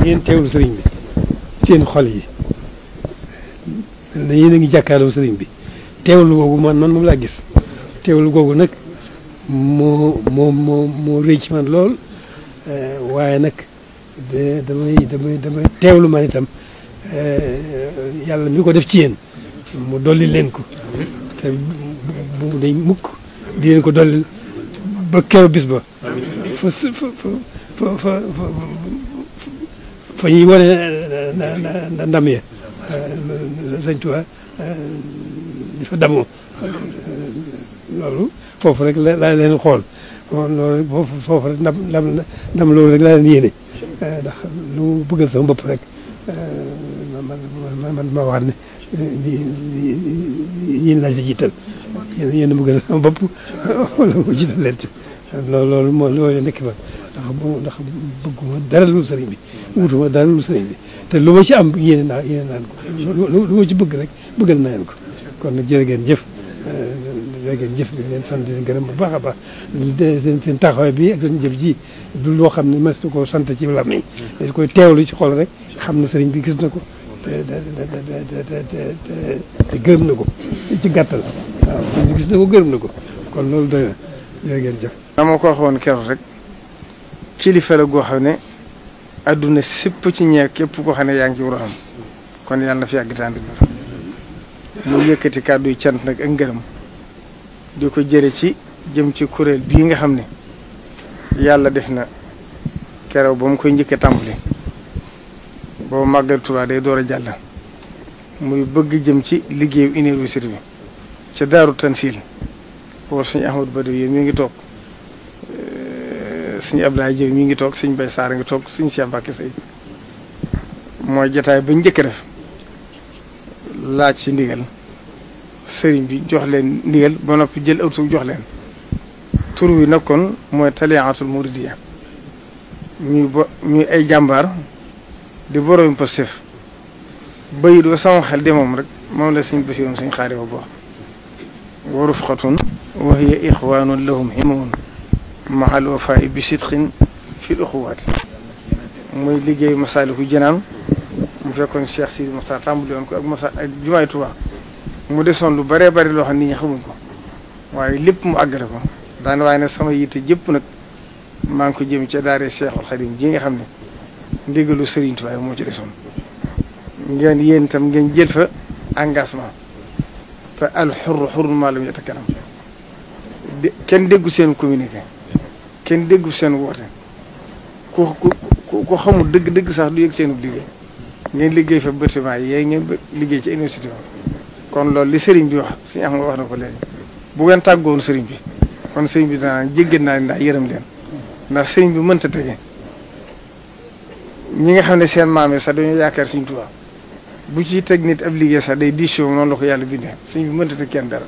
ngeen teewlu sëriñ bi seen xol yi yéen a ngi jàkkaarloo sëriñ bi teewlu googu man moom laa gis teewlu googu nag moo rëy ci man lool waaye nag damay teewlu man itam yàlla mi ko def ci yéen mu dolli leen ko te bu mu dañ mukk di leen ko dolli ba keroog bis ba fa ñuy wane ndam ya sëñ Tuubaa di fa damoo loolu foofu rek laa leen xool loolu foofu rek ndam loolu rek laa leen yéene ndax lu mu bëggal sama bopp rek man ma wax ne yéen laa ci jiital yéen a bëggal sama bopp wala ma jiital leen ci loolu moo loolu nekk man ndax bëgguma dara lu sëriñ bi wutuma dara lu sëriñ bi te lu ma ci am yéene naan ko lu ma ci bëgg rek bëggal naa leen ko kon nag jërë ngeen jëf jërë ngeen jëf di leen sant di leen gërëm bu baax a baax seen taxawaay bi ak seen jëf ji du loo xam ne mas na koo sant ci làmmiñ dañ koy teewlu ci xol rek xam ne sëriñ bi gis na ko te gërëm na ko ci gàttal waaw gis na ko gërëm na ko kon loolu doy na jërë ngeen jëf. dama ko waxoon keroog rek kilifa la goo xam ne adduna sépp ci ñeer képp koo xam ne yaa ngi ci war a xam kon yàlla na fi yàgg tànn mu yëkkati kàddu yu cant nag ak ngërëm di ko jëre ci jëm ci kuréel bii nga xam ne yàlla def na keroog ba mu koy njëkk a tàmbali boobu màggal Tuubaa day door a jàll muy bëgg jëm ci liggéeyu université bi ca Daaru Tansil boobu suñu Ahmadu Badawi yi mi ngi toog suñu Abdoulaye Diop mi ngi toog suñu Bay Saar ngi toog suñu Cheikh Mbacke Seye mooy jotaay ba njëkk a def laaj ci ndigal sëriñ bi jox leen ndigal ba noppi jël aw tur jox leen tur wi nag kon mooy Taliatul Muridiya ñuy ay jàmbaar di borom Pastef bayit wa sama xel de moom rek moom la suñ basiroon suñ xaari ba wax wa rufqatun wa hiya ixwanun lahum himamun mahal wafaai bi sidqin fi uxuwaati muy liggéey Masaalikul Jinaan mu fekkoon Cheikh Sidi Moxtaar tàmbali woon ko ak jumaay Tuubaa mu desoon lu bëree bëri loo xam nit ñi xamuñ ko waaye lépp mu àggale ko daane waaye nag sama yitte jëpp nag maa ngi ko jëm ca daare Cheikhul Xadim ji nga xam ne ndigalu Serigne Touba moo ci desoon ngeen yéen itam ngeen jël fa engagement te al xurru xurru maa lam yatakallam kenn déggu seen communiqué kenn déggu seen woote ku xamul dëgg-dëgg sax du yëg seenu liggéey ngeen liggéey fa bâtiment yi yéen ngeen liggéey ci université kon loolu li Serigne bi wax suñu am nga wax na ko léegi bu ngeen tàggoon Serigne bi kon Serigne bi danaa jéggal naa leen ndax yërëm leen ndax Serigne bi mënta tege ñi nga xam ne seen maam yi sax dañoo yaakaar Serigne Touba bu ci teg nit ab liggéey sax day diisoo noonu la ko yàlla bindee Serigne bi mënta teg kenn dara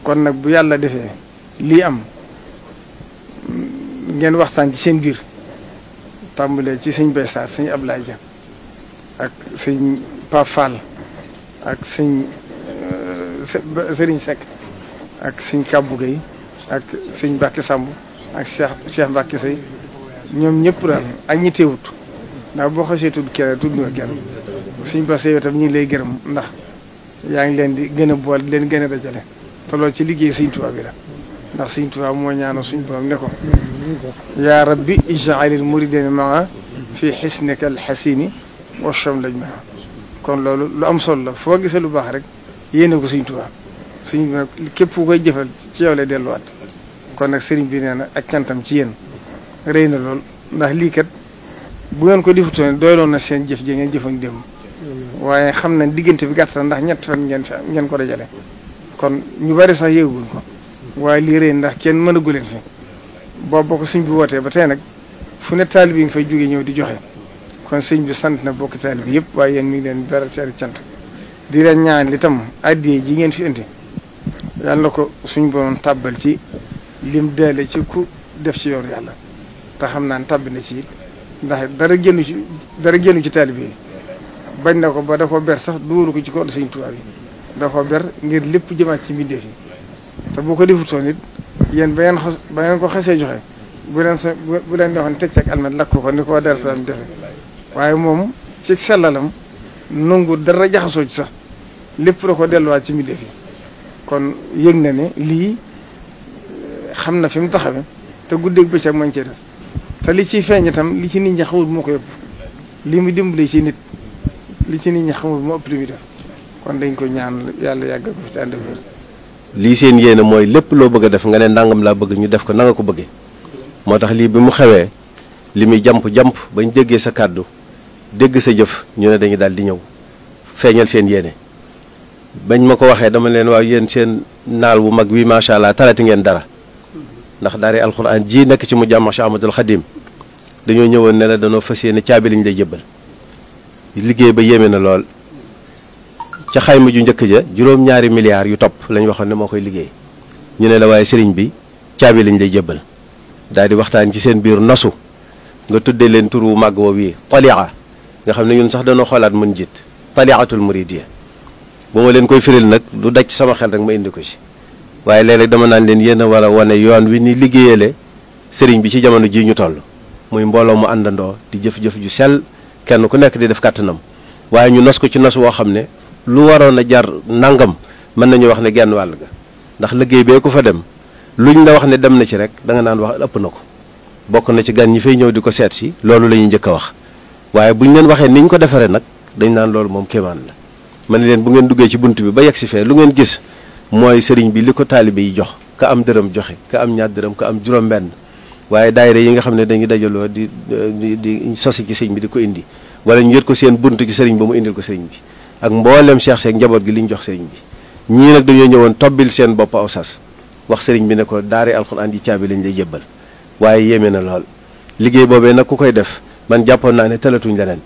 kon nag bu yàlla defee lii am ngeen waxtaan ci seen biir tàmbalee ci sëñ Bay Saar sëñ Ablaye Dia ak sëñ Pape Fall ak sëñ Serigne Seck ak sëñ Kabou Gueye ak sëñ Mbacke Samb ak Cheikh Mbacke Seye ñoom ñëpp daal ak ñi teewut ndax boo xasee tudd kenn tudd nga kenn suñ basee yow tam ñu ngi lay gërëm ndax yaa ngi leen di gën a boole di leen gën a dajale te loolu ci liggéey Sëñ Tuubaa bi la ndax Sëñ Tuubaa moo ñaanal suñ borom ne ko yaa rabbi ij'alil muridina maa fi xisnika alxasini wa chamlaj maa kon loolu lu am solo la foo gisee lu baax rek yéene ko Sëñ Tuubaa suñ képp ku koy jëfal ci yow lay delluwaat kon nag sëriñ bi nee na ak cantam ci yéen rëy na lool ndax lii kat bu ngeen ko defutoon doyloon na seen jëf ji ngeen jëfoon démb waaye xam nañ diggante bi gàtt na ndax ñett fan ngeen ko dajale kon ñu bari sax yéeguñ ko waaye lii rëy ndax kenn mën a guleen fi boobu ko sëñ bi wootee ba tey nag fu ne taalibe yi nga fay jóge ñëw di joxe kon sëñ bi sant na bokk taalibe yëpp waaye yéen mi ngi leen beral seen cant di leen ñaan li tam addiyee ji ngeen fi indi yàlla na ko suñ borom tàbbal ci lim deele ci ku def ci yoonu yàlla te xam naa ne tàbbi na ci ndax dara génnu ci taalibe yi bañ na ko ba da ko ber sax duwalu ko ci ko Sëñ Tuubaa bi da ko ber ngir lépp jëmaat ci mbindeef yi te boo ko defutoon it yéen ba ngeen ko xasee joxe bu leen di waxoon teg ci ak almet lakk ko ni ko Daaru Salaam defe waaye moom ci sellalam nangu dara jaxasoo ci sax lépp da ko delluwaat ci mbindeef yi kon yëg na ne lii xam na fi mu taxawe te guddeeg bëccëg mañ cee def te li ciy feeñ itam li ci nit ñi xamul moo ko yëpp li mu dimbali ci nit li ci nit ñi xamul moo ëpp li muy def kon dañ ko ñaan yàlla yàggal ko fi te ànd ak wér. lii seen yéene mooy lépp loo bëgg a def nga ne nangam laa bëgg ñu def ko na nga ko bëggee moo tax lii bi mu xewee li muy jamp bañ déggee sa kàddu dégg sa jëf ñu ne dañu daal di ñëw feeñal seen yéene bañ ma ko waxee dama leen waaw yéen seen naal bu mag wi macha allah talati ngeen dara ndax daari alxuraan ji nekk ci mu jàmm Cheikh Ahmadul Xadim dañoo ñëwoon ne la dañoo fas yéene caabi lañ lay jëbbal liggéey ba yéeme na lool ca xayma ju njëkk ja juróom-ñaari milliards yu topp lañ waxoon ne moo koy liggéey ñu ne la waaye sëriñ bi caabi lañ lay jëbbal daal di waxtaan ci seen biir nosu nga tuddee leen tur wu màgg woowu yi talia nga xam ne ñun sax dañoo xoolaat mën jiit taliatul muridiyya bu ma leen koy firil nag du daj sama xel rek ma indi ko ci waaye léeg-léeg dama naan leen yéen a war a wane yoon wi ni liggéeyale sëriñ bi ci jamono ji ñu toll muy mbooloo mu àndandoo di jëf-jëf ju sell kenn ku nekk di def kàttanam waaye ñu nos ko ci nos woo xam ne lu waroon a jar nangam mën nañu wax ne genn wàll ga ndax liggéey bee ku fa dem luñ la wax ne dem na ci rek da nga naan wax ëpp na ko bokk na ci gan ñi fay ñëw di ko seet si loolu la ñuy njëkk a wax waaye buñ leen waxee niñ ko defaree nag dañ naan loolu moom kéemaan la ma ne leen bu ngeen duggee ci bunt bi ba yegg si fee lu ngeen gis mooy sëriñ bi li ko taalibe yi jox ka am dërëm joxe ka am ñaar dërëm ka am juróom-benn waaye daayira yi nga xam ne dañuy dajaloo di sosi ci sëriñ bi di ko indi wala ñu yët ko seen bunt ci sëriñ ba mu indil ko sëriñ bi ak mboolem Cheikh Seck njaboot gi li ñu jox sëriñ bi ñii nag dañoo ñëwoon tobbil seen bopp aw sas wax sëriñ bi ne ko daare alxuraan yi caabi lañ lay jébbal waaye yéeme na lool liggéey boobee nag ku koy def man jàppoon naa ne talatuñ leneen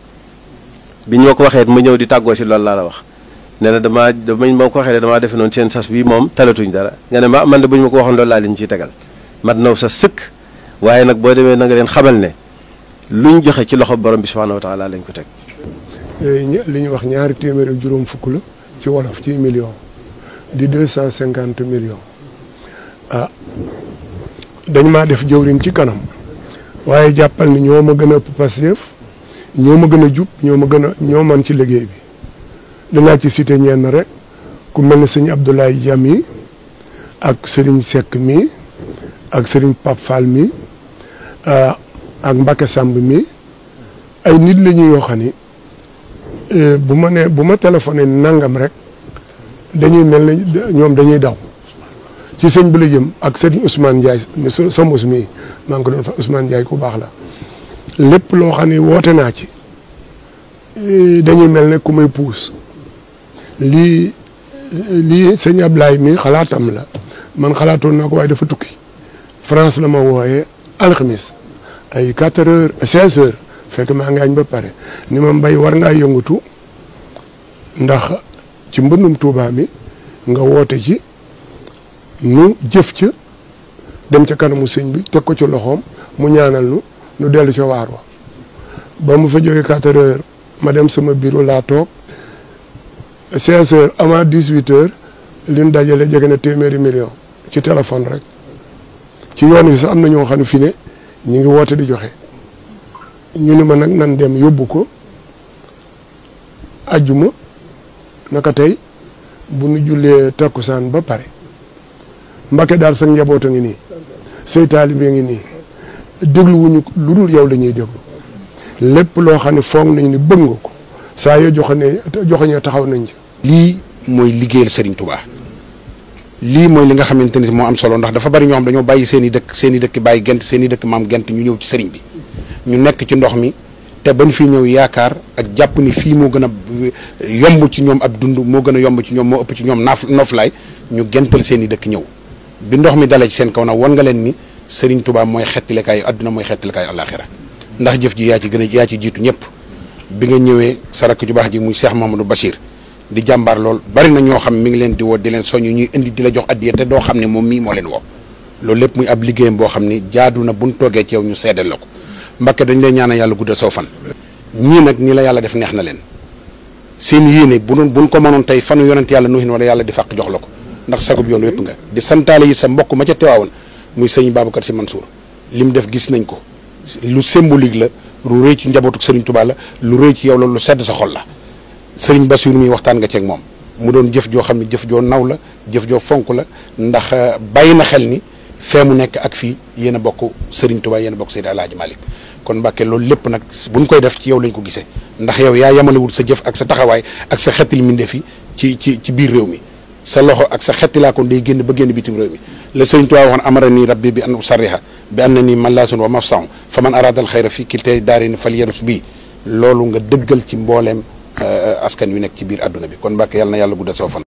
bi ñu ma ko waxee ma ñëw di tàggoo si loolu laa la wax nee na damañ ma ko waxee ne damaa defe noonu seen sas bi moom talatuñ dara nga ne ma man de bu ñu ma ko waxoon loolu laa leen ciy tegal mat naw sa sëkk waaye nag boo demee na nga leen xamal ne luñ joxe ci loxo borom bi subhanahu wa taala lañ ko teg. li ñu wax ñaari téeméer ak juróom fukk la ci wolof ci million di 250 millions dañ maa def jëwriñ ci kanam waaye jàppal ni ñoo ma gën a ëpp Pastef ñoo ma gën a jub ñoo man ci liggéey bi dinaa ci cité ñenn rek ku mel ne sëñ Abdoulaye Dia mi ak Serigne Seck mi ak Serigne Pape Fall mi ak Mbacke Samb mi ay nit la ñu yoo xam ni bu ma téléphoné nangam rek dañuy mel ne ñoom dañuy daw ci sëñ bi la jëm ak Serigne Ousmane Ndiaye sa mos mii maa ngi ko doon fa Ousmane Ndiaye ku baax la lépp loo xam ne woote naa ci dañuy mel ne ku may puus lii sëñ Ablaye mi xalaatam la man xalaatoon naa ko waaye dafa tukki France la ma wooyee alxamis ay 4 heures 16 heures fekk maa ngi añ ba pare ni ma mbay war ngaa yëngatu ndax ci mbëndum Tuubaa mi nga woote ci nu jëf ca dem ca kanamu sëñ bi teg ko ci loxoom mu ñaanal nu dellu ca waar wa ba mu fa jógee 4 heures ma dem sama bureau laa toog 16 heures avant 18 heures li ñu dajale jege na téeméeri million ci téléphone rek ci yoon wi sax am na ñoo xam ne fi ne ñu ngi woote di joxe ñu ne ma nag nan dem yóbbu ko ajjuma naka tey bu nu jullee takkusaan ba pare Mbacke daal sa njaboot a ngi nii say taalibe ngi nii dégluwuñu lu dul yow la ñuy déglu lépp loo xam ne foog nañ ni bëgg nga ko saa yoo joxoñee taxaw nañ ci. lii mooy liggéeyal Serigne Touba lii mooy li nga xamante ni moo am solo ndax dafa bari ñoo xam dañoo bàyyi seen i dëkk bàyyi gent seen i dëkk maam gent ñu ñëw ci Serigne bi ñu nekk ci ndox mi te bañ fi ñëw yaakaar ak jàpp ni fii moo gën a yomb ci ñoom ab dund moo gën a yomb ci ñoom moo ëpp ci ñoom noflaay ñu gental seen i dëkk ñëw bi ndox mi dalee ci seen kaw nag wan nga leen ni Serigne Touba mooy xettilekaayu adduna mooy xettilekaayu àllaaxira ndax jëf ji yaa ci jiitu ñëpp bi nga ñëwee sa rakk ju baax ji muy Cheikh Mamadou Bachir di jàmbaar lool bari na ñoo xam mi ngi leen di woo di leen soñu ñuy indi di la jox addiya te doo xam ne moom mii moo leen woo loolu lépp muy ab liggéeyam boo xam ni jaadu na buñ toogee ci yow ñu seedal la ko Mbacke dañ lay ñaanal yàlla guddal saw fan ñii nag ni la yàlla def neex na leen seen yéene buñ ko mënoon tey fanu yonent yàlla nuuhin wala yàlla di fàq jox la ko ndax sagub yoon wépp nga di santaale yi sa mbokk ma ca teewaawoon muy sëñ Babacar Sy Mansour li mu def gis nañ ko lu symbolique la lu rëy ci njabootu Serigne Touba la lu rëy ci yow la lu sedd sa xol la Serigne Bassirou mi waxtaan nga ceeg moom mu doon jëf joo xam ne jëf joo naw la jëf joo fonk la ndax bàyyi na xel ni fee mu nekk ak fii yéen a bokk Serigne Touba yéen a bokk Seydi Alaaji Malick kon Mbàkke loolu lépp nag buñ koy def ci yow lañ ko gisee ndax yow yaa yamalewul sa jëf ak sa taxawaay ak sa xettil mbindeef yi ci biir réew mi sa loxo ak sa xettilaa kon day génn ba génn bitim réew mi la Serigne Touba waxoon amara nii rabbi bi an usarriha bi an na nii malaasun wa mafsaun fa man araada al xayra fii kiltay daarayni falyarus bii loolu nga dëggal ci mbooleem askan wi nekk ci biir àdduna bi kon Mbàkke yàlla na yàlla guddal saw fan